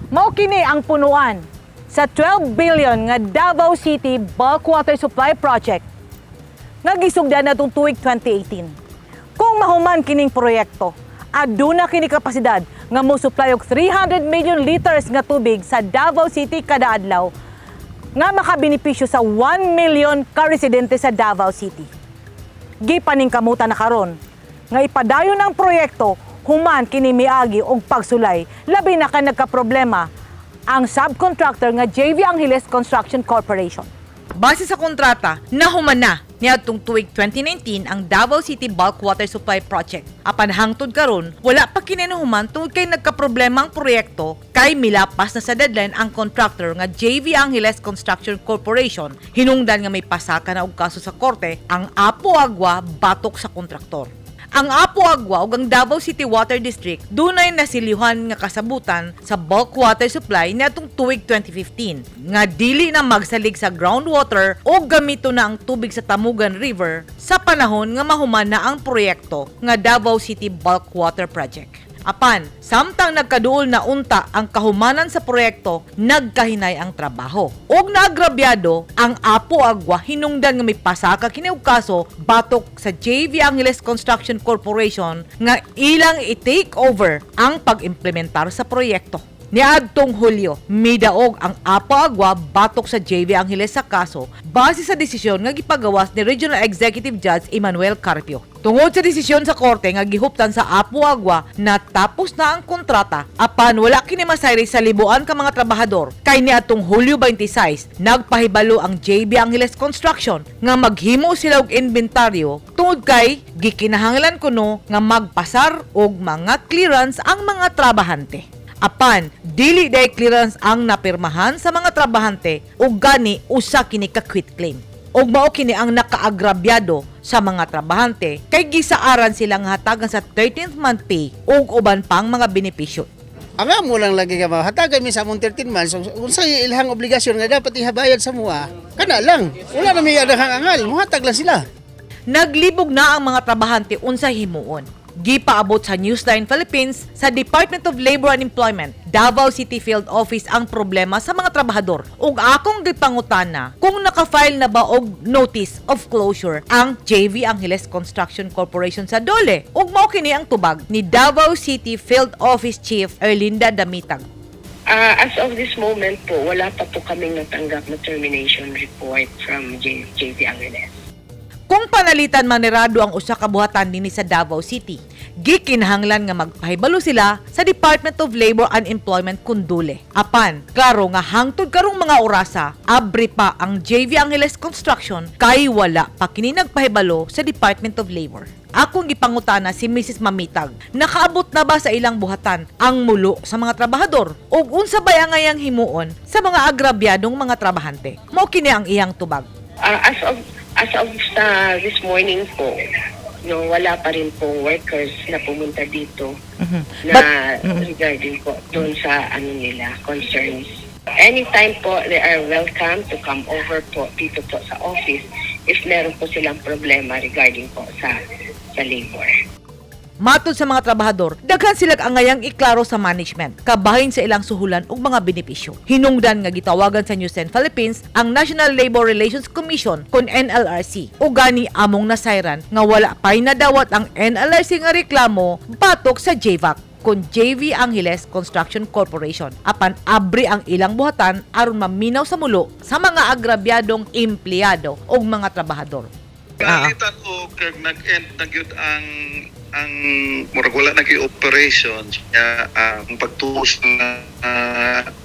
Mao kini ang punuan sa 12 billion nga Davao City Bulk Water Supply Project nga gisugdan natong tuig 2018. Kung mahuman kining proyekto, aduna kini kapasidad nga mo-supply og 300 million liters nga tubig sa Davao City kada adlaw nga makabenepisyo sa 1 million ka residente sa Davao City. Gipaningkamutan na karon nga ipadayon ang proyekto human kini miagi og pagsulay, labi na kay nagkaproblema ang subcontractor nga JV Angeles Construction Corporation. Base sa kontrata, nahuman na niadtong tuig 2019 ang Davao City Bulk Water Supply Project. Apan hangtod karon, wala pa kini nahuman tungod kay nagkaproblema ang proyekto kay milapas na sa deadline ang contractor nga JV Angeles Construction Corporation, hinungdan nga may pasaka na og kaso sa korte ang Apo Agua batok sa kontraktor. Ang Apo Agua ug ang Davao City Water District dunay nasilyuhan nga kasabutan sa bulk water supply niadtong tuig 2015 nga dili na magsalig sa groundwater o gamito na ang tubig sa Tamugan River sa panahon nga mahuman na ang proyekto nga Davao City Bulk Water Project. Apan, samtang nagkaduol na unta ang kahumanan sa proyekto, nagkahinay ang trabaho. Og naagrabyado ang Apo Agua hinungdan nga may pasaka kini og kaso batok sa JV Angeles Construction Corporation nga ilang i-take over ang pag-implementar sa proyekto. Niadtong Hulyo, midaog ang Apo Agua batok sa JV Angeles sa kaso base sa desisyon nga gipagawas ni Regional Executive Judge Emmanuel Carpio. Tungod sa desisyon sa korte nga gihuptan sa Apo Agua, natapos na ang kontrata, apan wala kini masayri sa libuan ka mga trabahador kay niadtong Hulyo 26 nagpahibalo ang JB Angeles Construction nga maghimo sila og inventaryo tungod kay gikinahanglan kuno nga magpasar og mga clearance ang mga trabahante. Apan, dili day clearance ang napirmahan sa mga trabahante ug gani usa kini ka quit claim. Ug mao kini ang nakaagrabyado sa mga trabahante kay gisaaran silang hatagan sa 13th month pay ug uban pang mga benepisyo. Ang amo lang lagi ka hatagan mi sa among 13 months, unsa ilahang obligasyon nga dapat ihabayad sa mua, kana lang. Wala na may adaghang angal, muhatag lang sila. Naglibog na ang mga trabahante unsa himuon. Gipaabot sa Newsline Philippines sa Department of Labor and Employment, Davao City Field Office ang problema sa mga trabahador. Ug akong gipangutana kung naka-file na ba og notice of closure ang JV Angeles Construction Corporation sa DOLE. Ug mao kini ang tubag ni Davao City Field Office Chief Erlinda Damitag. As of this moment po, wala pa po kaming natanggap na termination report from JV Angeles. Kung panalitan man ni Rado ang usa ka buhatan dinhi sa Davao City, gikinahanglan nga magpahibalo sila sa Department of Labor and Employment kun dule. Apan, klaro nga hangtod karong mga orasa, abri pa ang JV Angeles Construction kay wala pa kini nagpahibalo sa Department of Labor. Akong gipangutana si Mrs. Mamitag, nakaabot na ba sa ilang buhatan ang mulo sa mga trabahador? Ug unsa bay ang angayang himuon sa mga agrabyadong mga trabahante? Mao kini ang iyang tubag. As of this morning po, no, wala pa rin pong workers na pumunta dito na regarding po doon sa ano nila, concerns. Anytime po, they are welcome to come over po dito po sa office if meron po silang problema regarding po sa labor. Matod sa mga trabahador, daghan sila angayang iklaro sa management, kabahin sa ilang suhulan ug mga benepisyo. Hinungdan nga gitawagan sa News 10 Philippines ang National Labor Relations Commission kon NLRC. Ug gani among nasayran nga wala pa'y nadawat ang NLRC nga reklamo batok sa JVAC kon JV Angeles Construction Corporation. Apan abri ang ilang buhatan aron maminaw sa mulo sa mga agrabyadong empleyado ug mga trabahador. Panalitan og kag nag-end na gyud ang murag wala na gyud operations niya, ang pagtuos ng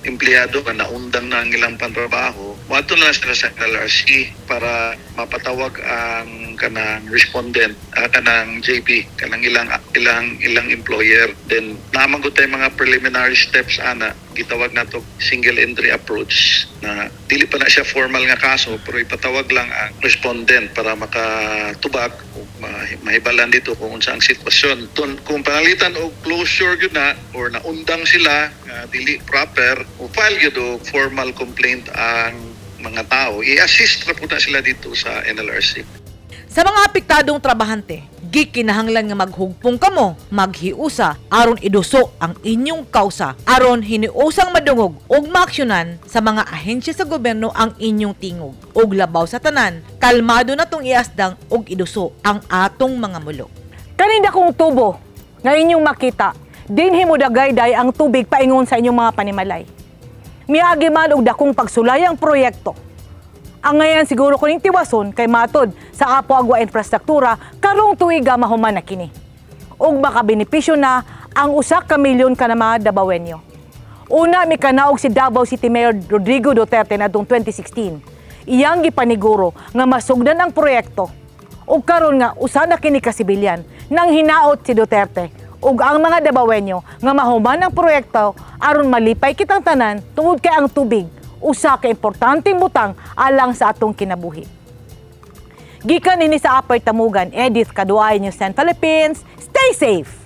empleyado nga naundang na ang ilang pantrabaho, moadto na sila sa NLRC para mapatawag ang kanang respondent, kanang JB, kanang ilang employer. Then naa man gud tay mga preliminary steps ana, gitawag nato single entry approach, na dili pa na siya formal nga kaso pero ipatawag lang ang respondent para makatubag o mahibalan dito kung unsa ang sitwasyon. Kung panalitan og closure gyud na or naundang sila nga dili proper o file gyud og formal complaint ang mga tao, i-assist ra pud na sila dito sa NLRC. Sa mga apektadong trabahante, Gikinahanglan nga maghugpong kamo, maghiusa aron iduso ang inyong kausa, aron hiniusang madungog ug maaksyonan sa mga ahensya sa gobyerno ang inyong tingog. Ug labaw sa tanan, kalmado na tong iasdang ug iduso ang atong mga mulo. Kaninda kong tubo nga inyong makita, dinhi mo dagayday ang tubig paingon sa inyong mga panimalay. Miagi man og dakong pagsulayang proyekto. Ang ngayon siguro kuning tiwason kay matod sa Apo Agua Infrastruktura karong tuiga mahuman na kini. Ug makabenepisyo na ang 1 ka milyon ka na mga Dabawenyo. Una mikanaog si Davao City Mayor Rodrigo Duterte nadtong 2016. Iyang gipaniguro nga masugdan ang proyekto. Ug karon nga usa na kini ka sibilyan nang hinaot si Duterte ug ang mga Dabawenyo nga mahuman ang proyekto aron malipay kitang tanan tungod kay ang tubig usa ka importanteng butang alang sa atong kinabuhi. Gikan ini sa Upper Tamugan, Edith Kaduay, News 10 Philippines. Stay safe!